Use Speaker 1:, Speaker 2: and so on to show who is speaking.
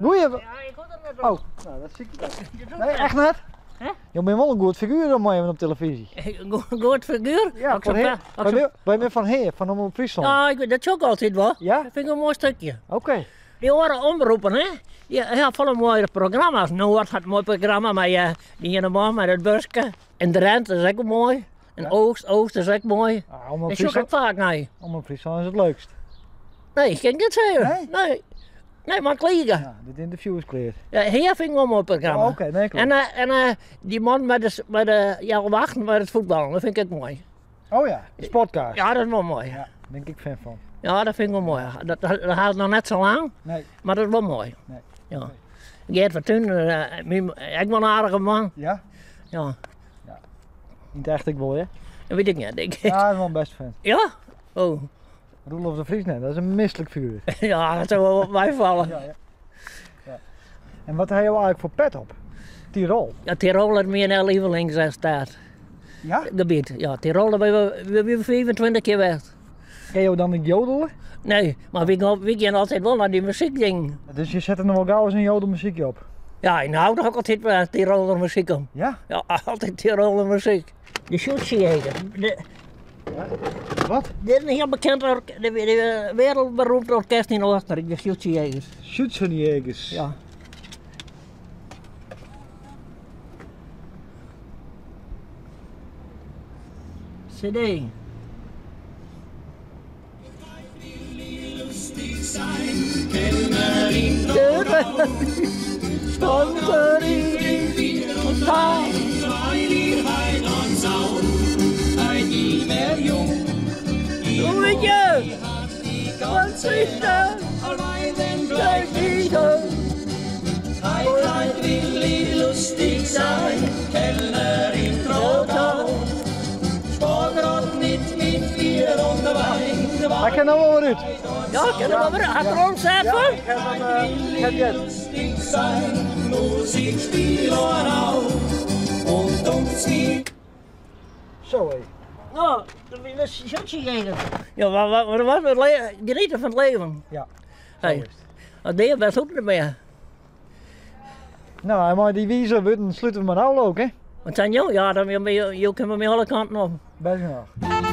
Speaker 1: Goeie.
Speaker 2: Ja, ik hoor er net op.
Speaker 1: Oh, nou, dat zie ik net. Nee, echt net?
Speaker 2: Hè?
Speaker 1: Jo binne wol in goed figuer om even op televyzje.
Speaker 2: Goed figuer?
Speaker 1: Ja, van Heer. Wy binne fan Heer, fan Omrop Fryslân.
Speaker 2: Ja, ik, dat sjoch ik altyd wol.
Speaker 1: Ja?
Speaker 2: Dat vind ik in moai stukje.
Speaker 1: Oké.
Speaker 2: Dy oare omroppen, hè, dy ha folle moaiere programma's. Noord hat in moai programma mei uh, dy iene man mei dat buske. En Drenthe is ek moai. En
Speaker 1: Ja.
Speaker 2: Oost, Oost is ek moai.
Speaker 1: Ah, Omrop
Speaker 2: Dêr sjoch ik
Speaker 1: Fryslân,
Speaker 2: faak nei.
Speaker 1: Omrop Fryslân is it leukst.
Speaker 2: Nee, kin ik net sizze.
Speaker 1: Nee?
Speaker 2: Nee. Nee, mar ik
Speaker 1: Ja, dit ynterview is klear.
Speaker 2: Ja, Heer vind ik wol in moai programma.
Speaker 1: Oh, Oké, nee,
Speaker 2: En,
Speaker 1: klopt.
Speaker 2: eh, en eh, dy man mei de, mei de ja, wachten mei it fuotballen, dat vind ik ek moai.
Speaker 1: Oh ja, de sportcast.
Speaker 2: Ja, dat is wol moai.
Speaker 1: Ja, dêr bin ik ek fan fan.
Speaker 2: Ja, dat vind ik wol moai. Dat, dat, dat hat noch net sa lang,
Speaker 1: Nee.
Speaker 2: mar dat is wol moai.
Speaker 1: Nee.
Speaker 2: Ja. Geert Fortuin, eh, myn- ek wol in aardige man.
Speaker 1: Ja?
Speaker 2: Ja,
Speaker 1: Yn it echt ek wol, hè?
Speaker 2: dat wit ik net. Ik,
Speaker 1: Ja, dat is wol in bêste fan.
Speaker 2: ja? Oh.
Speaker 1: Roelof de Vries net, dat is in mislik figuer.
Speaker 2: Ja, dat soe wol op my falle.
Speaker 1: Ja, ja. ja. En wat ha jo eigentlik foar pet op? Tirol.
Speaker 2: Ja, Tirol is myn lievelingsstaat.
Speaker 1: Ja?
Speaker 2: Gebiet. Ja, Tirol, dêr binne we, we 25 kear west.
Speaker 1: Kinne jo dan ek jodele?
Speaker 2: Nee, mar wy, wy gean altyd wol nei dy muzykdingen.
Speaker 1: Dus je sette noch wol gau ris in jodelmuzykje op?
Speaker 2: Ja, yn de auto ha ik altyd eh, Tiroler muzyk om.
Speaker 1: Ja?
Speaker 2: Ja, altyd Tiroler muzyk. De Schützenjäger. De,
Speaker 1: Wat?
Speaker 2: dit is in hiel bekend ork de, de wereldberoemd orkest yn Oostenrijk, de Schützenjägers.
Speaker 1: Schützenjägers.
Speaker 2: Ja. CD.
Speaker 1: Hy kin no wol wer út.
Speaker 2: Ja, kin er wol wer út. Hat er al in set fan?
Speaker 1: Ik ha him, ik ha heard. Zo hé.
Speaker 2: No, dat wie de Schützenjäger. Ja, wat, wat, wat, wat, genieten fan it leven.
Speaker 1: Ja, zo
Speaker 2: Hey.
Speaker 1: is it.
Speaker 2: As dea bist hoecht net mear.
Speaker 1: No, en mei dy wize wurden slute we mar ôf, hè?
Speaker 2: Wat sein jo? Ja, dan, jo, jo kinne my alle kanten op.
Speaker 1: Bêst genôch.